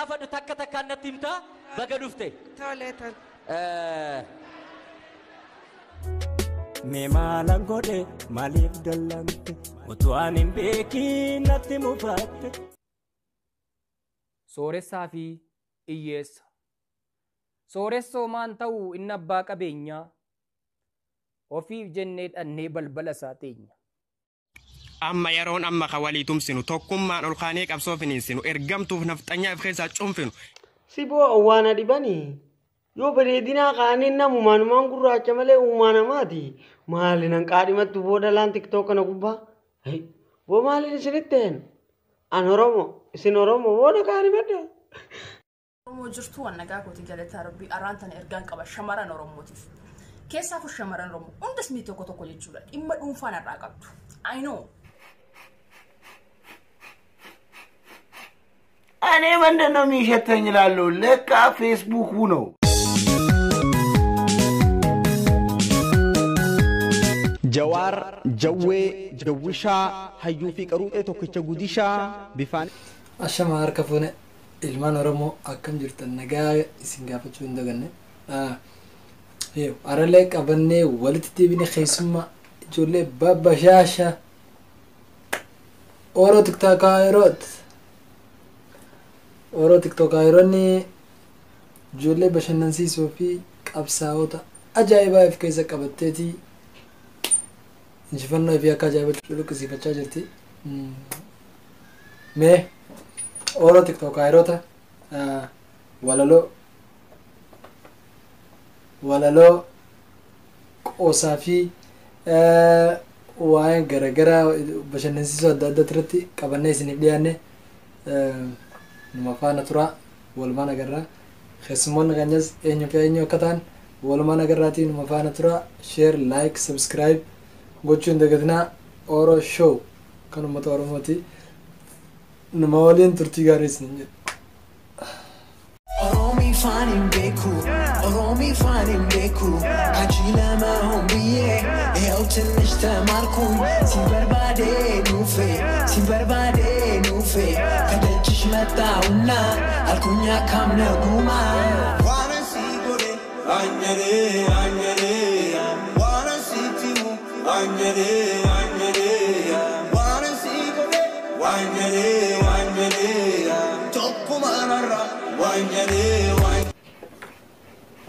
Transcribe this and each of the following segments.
gaafadhu takka takkaan natti himtaa baga dhufte. Tole tole. Mee maalan godhe maaliif dallante utuu ani hin beekiin natti mufatte. Sooressaa fi hiyyeessa. Sooressoo maan ta'u inni abbaa qabeenyaa ofiif jennee dhannee balbala isaa teenya. Amma yeroon amma ka walii tumsinu tokkummaan ol kaanee qabsoo finiinsinu ergamtuuf nafxanyaa of keessaa cunfinu. Si boo awwaana dhibanii yoo bareedinaa kaaniin namumaanumaan gurraacha malee uumaa namaati. Maali nan qaadhimattu booda laan TikTok kana gubbaa. Boo maaliin isinitti ta'en? An Oromo isin Oromo booda qaadhimadha. Oromoo jirtu waan nagaa kooti galataa Rabbii arraan tana ergaan qaba shamaran Oromootiif. Keessaafuu shamaran Oromoo hundas miti tokko tokko jechuudha. Dhimma dhuunfaan irraa qabdu. I know. እኔ ምንድን ነው የሚሸተኝ እላለሁ። ለካ ፌስቡኩ ነው። Jawaar, Jawwee, Jawwishaa, Hayyuu fi Qaruuxee tokkicha guddishaa bifaan. Ashama harka fuune ilmaan Oromoo akkam jirtan nagaa isin gaafachuu hin daganne. Arallee qabannee walitti deebine keessummaa ijoollee babbashaasha Oroo tiktookaayroot. Oroo tiktookaayroonni ijoollee bashannansiisoo fi qabsaa'ota ajaa'ibaa of keessa qabatteeti injifannoo fi akka ajaa'ibaa culuqqisiifachaa jirti. Mee Oroo tiktookaayroota walaloo qoosaa fi waa'ee garaagaraa bashannansiisoo adda addaa irratti qabannee isiniif dhiyaanne numa faana turaa walumaan agarraa keessummoonni keenyas eenyu fi eenyu akka ta'an walumaan agarraatii numa faana turaa share like subscribe gochuu hin dagatinaa. Oro show kan uummata Oromooti numa waliin turtii gaarii isiniin jedhu. Oromii faan hin beeku, Oromii faan hin beeku, achi lama hombiyyee, ይኸው ትንሽ ተማርኩኝ፣ ሲበርባዴ ኑፌ፣ ሲበርባዴ ኑፌ፣ ከደጅሽ መጣሁና አልኩኛ ካምነጉማ።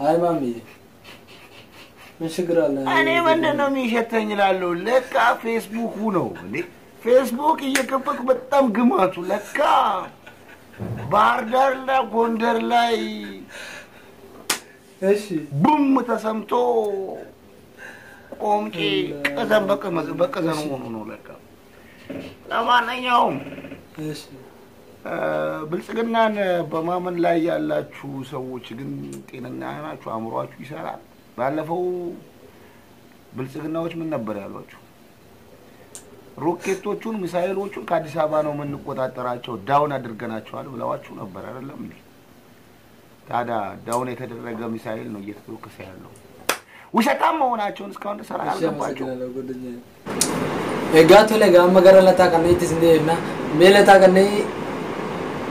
አይ ማሚዬ ምን ችግር አለ? እኔ ምንድን ነው የሚሸተኝ እላለሁ። ለካ ፌስቡኩ ነው። እንዴ ፌስቡክ እየከፈትኩ በጣም ግማቱ ለካ ባህር ዳር ላይ ጎንደር ላይ እሺ ቡም ተሰምቶ ቆምጬ ቀዘን በቀዘን ሆኖ ነው ለካ። ለማንኛውም እሺ ብልጽግናን በማመን ላይ ያላችሁ ሰዎች ግን ጤነኛ ናችሁ? አእምሯችሁ ይሰራል? ባለፈው ብልጽግናዎች ምን ነበር ያሏችሁ? ሮኬቶቹን ሚሳኤሎቹን ከአዲስ አበባ ነው የምንቆጣጠራቸው down አድርገናቸዋል ብለዋችሁ ነበር አይደለም እንዴ? ታዲያ down የተደረገ ሚሳኤል ነው እየተተኮሰ ያለው። ውሸታም መሆናቸውን እስካሁን ድረስ አልገባቸውም። አመሰግናለሁ ጓደኛዬ። Egaa tole egaa amma gara lataa kanneetti isin deebina. Mee lataa kannee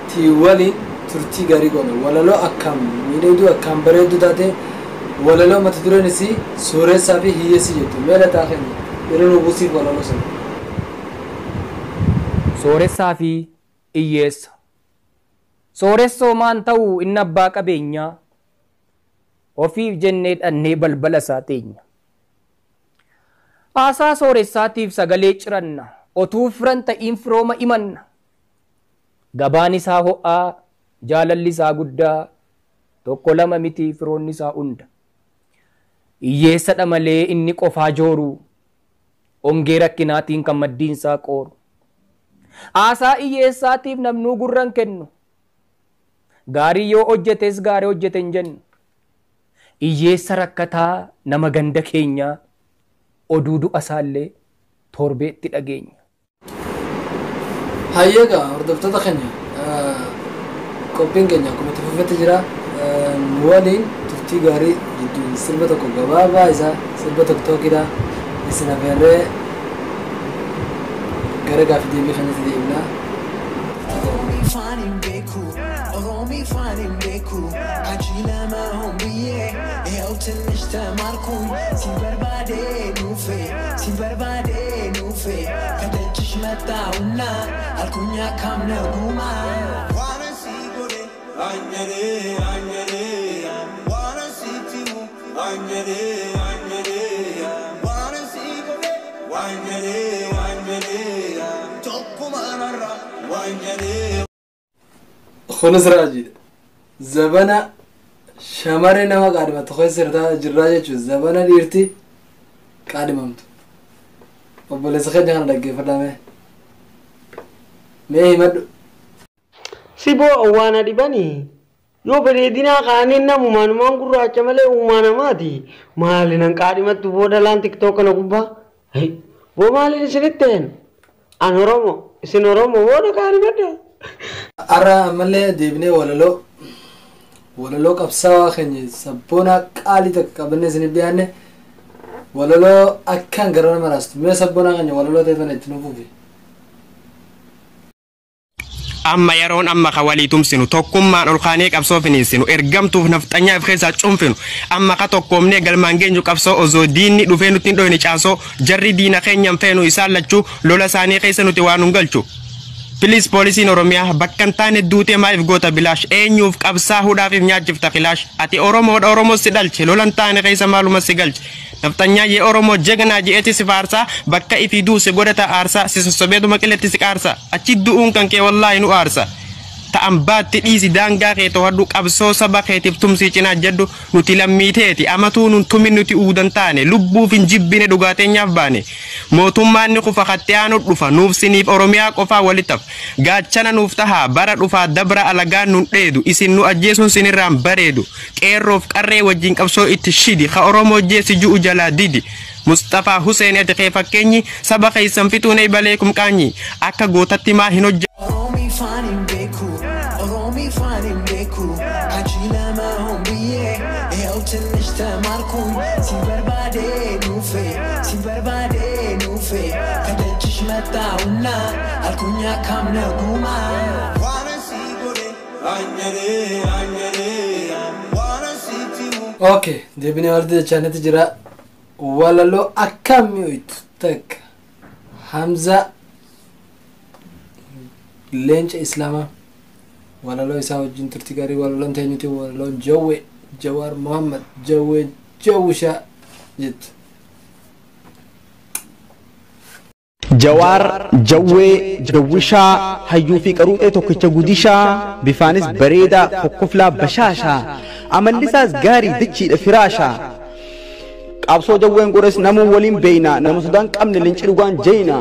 tii waliin turtii gaarii goone walaloo akkam miidhagduu akkam bareedduu taate walaloo mata dureen isii sooressaa fi hiyyeessi jettu mee lataa keenya yeroo nu buusiif walaloo sana. Sooressaa fi hiyyeessa. Sooressoo maan ta'u inni abbaa qabeenyaa ofiif jennee dhannee balbala isaa teenya. Haasaa sooressaatiif sagalee ciranna otuu firan ta'iin firooma himanna. Gabaan isaa ho'aa jaalalli isaa guddaa tokko lama miti firoonni isaa hunda. Hiyyeessadha malee inni qofaa jooru ongee rakkinaatiin kan maddiin isaa qooru. Haasaa hiyyeessaatiif namnuu gurra hin kennu. Gaarii yoo hojjetes gaarii hojjete hin jennu. Hiyyeessa rakkataa nama ganda keenyaa oduu du'a isaallee torbeetti dhageenya. Hayyeegaa hordoftoota keenya qophiin keenya akkuma itti fufetti jira. Nu waliin turtii gaarii jidduun sirba tokko gabaabaa isaa sirba TikTokidha isin affeerree gara gaaffii deebii keenyatti deebina. Oromii faan hin beeku, Oromifaan hin beeku achi lama hombiyyee ይኸው ትንሽ ተማርኩኝ ሲበርባዴ ኑፌ ሲበርባዴ ኑፌ ከደጅሽ መጣሁና አልኩኛ ካምነጉማ Kunis raajiidha. Zabana shamarri nama qaadhimatu keessa jirraa jechuudha. Zabana dhiirti qaadhimamtu. Obboleessa keenya kana dhaggeeffadhaa mee. Mee himadhu. Si boo waan dhibanii yoo bareedinaa kaaniin namumaanumaan gurraacha malee uumaa namaati. Maali nan qaadhimattu booda laan tiktook kana gubbaa. Boo maaliin isinitti ta'en? An Oromo isin Oromo booda qaadhimadha. Har'a ammallee deebinee walaloo walaloo qabsaawaa keenya sabboonaa qaalii takka qabannee isiniif dhiyaanne walaloo akkaan gara nama raastu mee sabboonaa keenya walaloo ta'e tana itti nuuf. Amma yeroon amma ka walii tumsinu tokkummaan ol kaanee qabsoo finiinsinu ergamtuuf nafxanyaaf keessaa cunfinu amma ka tokkoomnee galmaan geenyu qabsoo osoo diinni dhufee nutti hin dhoyne caasoo jarri diina keenyan feenu isaan lachuu lola isaanii keessa nuti waan nun galchu. Pilis poolisiin Oromiyaa bakka hin taane duutee maaliif goota bilaash eenyuuf qabsaa hudhaafiif nyaachifta kilaash ati Oromoodha Oromoo si dhalche lola hin taane keessa maaluma si galche nafxanyaa yee Oromoo jegnaa je'eeti si faarsaa bakka ifii duuse godhata aarsaa si sossobeetuma qilletti si qaarsa achi du'uun kan kee wallaahi nu aarsa ta'an baatti dhiisi daangaa kee to'adhu qabsoo saba keetiif tumsii cinaa jedhu nuti lammiiteeti amatuu nun tumin nuti uudan taane lubbuuf hin jibbine dhugaateenyaaf baane mootummaan ni kufa kattee aanu dhufa nuuf siniif Oromiyaa qofaa walittaf gaachana nuuf tahaa bara dhufaa dabra alagaan nun dheedu isin nu ajjeesuun sinirraan bareedu qeerroof qarree wajjin qabsoo itti shidi ka Oromoo jeesi ju'u jalaa didi Mustafaa Hussein ati kee fakkeenyi saba keessan fixuun eebaleekum qaanyi akka gootatti maa hin hojje. Oromifaan hin beeku Oromifaan hin beeku achi lama hombiyyee ይኸው ትንሽ ተማርኩኝ ሲበርባዴ ኑፌ ሲበርባዴ ኑፌ ከደጅሽ መጣሁና አልኩኛ ካምነጉማ Okay, deebinee walitti jechaanetti jira. Walaloo akkam mi'ooytu takka Hamza leenca Islaamaa walaloo isaa wajjin turtii gaarii walaloon teenyuti walaloon Jawwee Jawaar Mohammad Jawwee Jawwishaa jettu. Jawaar Jawwee Jawwishaa hayyuu fi qaruuxee tokkicha gudishaa bifaanis bareedaa kokkoflaa bashaashaa amalli isaas gaarii dachiidha firaashaa. Qabsoo jawween godhes namuu waliin beeyna nama sodaan qabne leenci dhugaan jeeyna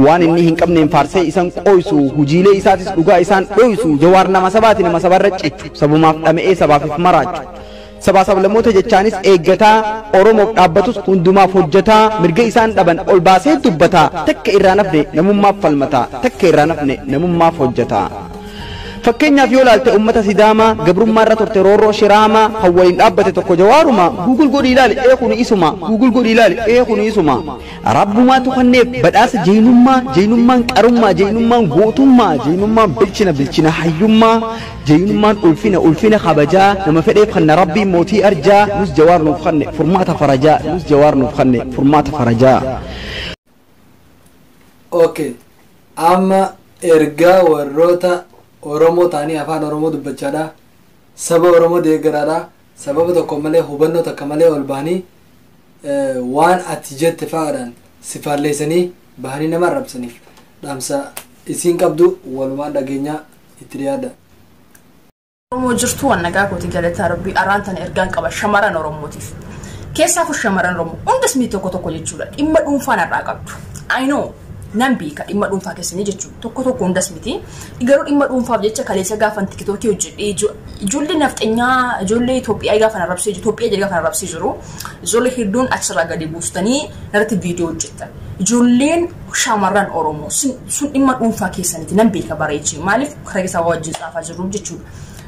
waan inni hin qabneen faarsee isan qooysu hujiilee isaatis dhugaa isaan dhoysu Jawaar nama sabaati nama sabarra cichu sabumaaf dhama'ee sabaafif maraachu. Sabaa sablammoota jechaanis eeggataa Oromoof dhaabbatus hundumaaf hojjetaa mirga isaan dhaban ol baasee dubbataa takka irraa nafne namummaaf falmataa takka irraa nafne namummaaf hojjetaa. Fakkeenyaaf yoo ilaalte uummata Sidaamaa gabrummaa irra turte roorroo Shiraamaa kan waliin dhaabbate tokko Jawaaruma Google godhi ilaali ee kuni isuma Google godhi ilaali ee kuni isuma Rabbumaatu kanneef badhaasa jeenummaa jeenummaan qarummaa jeenummaan gootummaa jeenummaan bilchina bilchina hayyummaa jeenummaan ulfina ulfina kabajaa nama fedheef kanna Rabbiin mootii arjaa nus Jawaar nuuf kanne furmaata farajaa nus Jawaar nuuf kanne furmaata farajaa. Okay, amma ergaa warroota Oromoo ta'anii afaan Oromoo dubbachaadha. Saba Oromoo deeggaraadha. Sababa tokko malee hubannoo takka malee ol bahanii waan ati jette fa'aadhaan si faalleessanii bahanii nama arrabsaniif dhaamsa isiin qabdu walumaan dhageenyaa itti dhiyaadha. Oromoo jirtu waan nagaa kooti galataa Rabbii arraan tana ergaan qaba shamarran Oromootiif. Keessaafuu shamarran Oromoo hundas miti tokko tokko jechuudha dhimma dhuunfaan irraa qabdu. I know nan beeka dhimma dhuunfaa keessanii jechuudha tokko tokko hundas miti garuu dhimma dhuunfaaf jecha kaleessa gaafan tiktookii hojjedhee ijoollee nafxanyaa ijoollee Itoophiyaa gaafan arrabsee jiru Itoophiyaa jedhee gaafan arrabsee jiru ijoollee hedduun achirraa gadi buustanii narratti viidiyoo hojjettan. Ijoolleen shamarran Oromoo sun dhimma dhuunfaa keessaniiti nan beeka bareechee maaliif karaa isaa wajjin tsaafaa jiru jechuudha.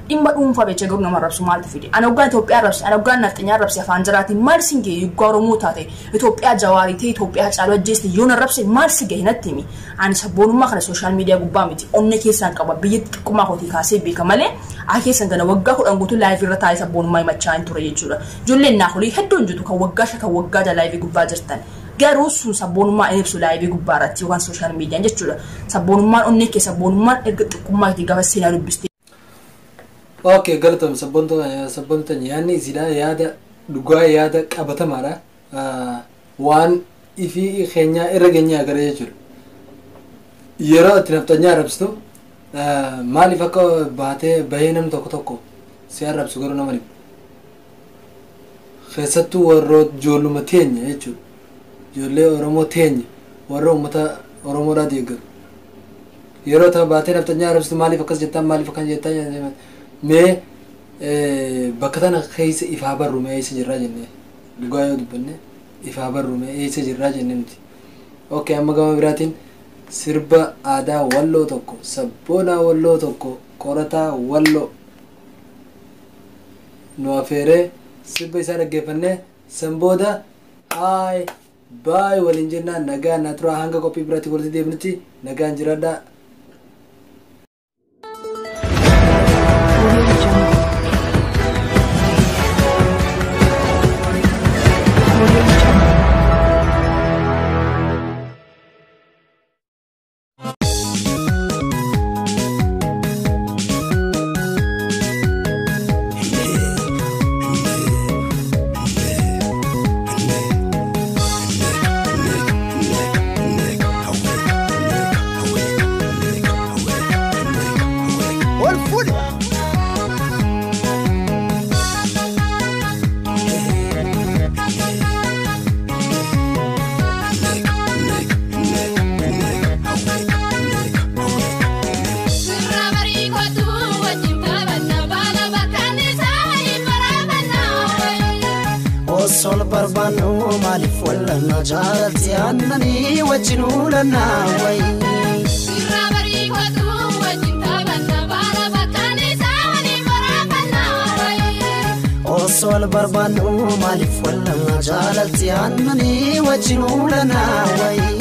Dhimma dhuunfaa beecha garuu nama arrabsu maaltu fide? Ana hoggaan Itoophiyaa arrabse, ana hoggaan nafxanyaa arrabse afaan jiraatiin maal sin gahe yoggaa Oromoo taate Itoophiyaa Jawaarii ta'e Itoophiyaa Hacaaluu ajjeeste yoon arrabse maal si gahe natti himi. Ani sabboonummaa kana sooshaal miidiyaa gubbaa miti onnee keessaan qaba biyyatti xiqqummaa kootii kaasee beeka malee haa keessan gana waggaa 10 guutuu laayivii irra taa'ee sabboonummaa himachaa hin ture jechuudha. Ijoolleen naaholii hedduun jirtu kan waggaa 5 kan waggaa 6 laayivii gubbaa jirtan. Garuu sun sabboonummaa inni ibsu laayivii gubbaa irratti yookaan sooshaal miidiyaan jechuudha. Sabboonummaan onnee kee sabboonummaan erga xiqqummaa keetii gaafa seenaa dubbiste. Okay, galatoom sabboontoota yaadni isiidha yaada dhugaa yaada qabatamaadha. Waan ifii keenyaa irra geenye agarra jechuudha. Yeroo itti nafxanyaa arrabsitu maaliif akka baatee bahee namni tokko tokko si arrabsu garuu nama dhibu. Keessattuu warroota ijoolluma teenya jechuudha. Ijoollee Oromoo teenya warra uummata Oromoodhaa deeggaru. Yeroo ta'u baatee nafxanyaa arrabsitu maaliif akkas jettaan maaliif akkan jettaan mee bakka tana keessa ifaa barru mee eessa jirraa jennee dhugaa yoo dubbanne ifaa barru mee eessa jirraa jennee nuti. Okay, amma gama biraatiin sirba aadaa walloo tokko sabboonaa walloo tokko qorataa walloo nu afeeree sirba isaa dhaggeeffannee san booda haay baay waliin jennaan nagaan naa turaa hanga qophii biraatti walitti deebinutti nagaan jiraadhaa. Sol barbaannu maaliif wallanna jaalatti aannanii wajjin uulanna wayi. Osoo barbaannu maaliif wallanna jaalatti aannanii wajjin uulanna wayi.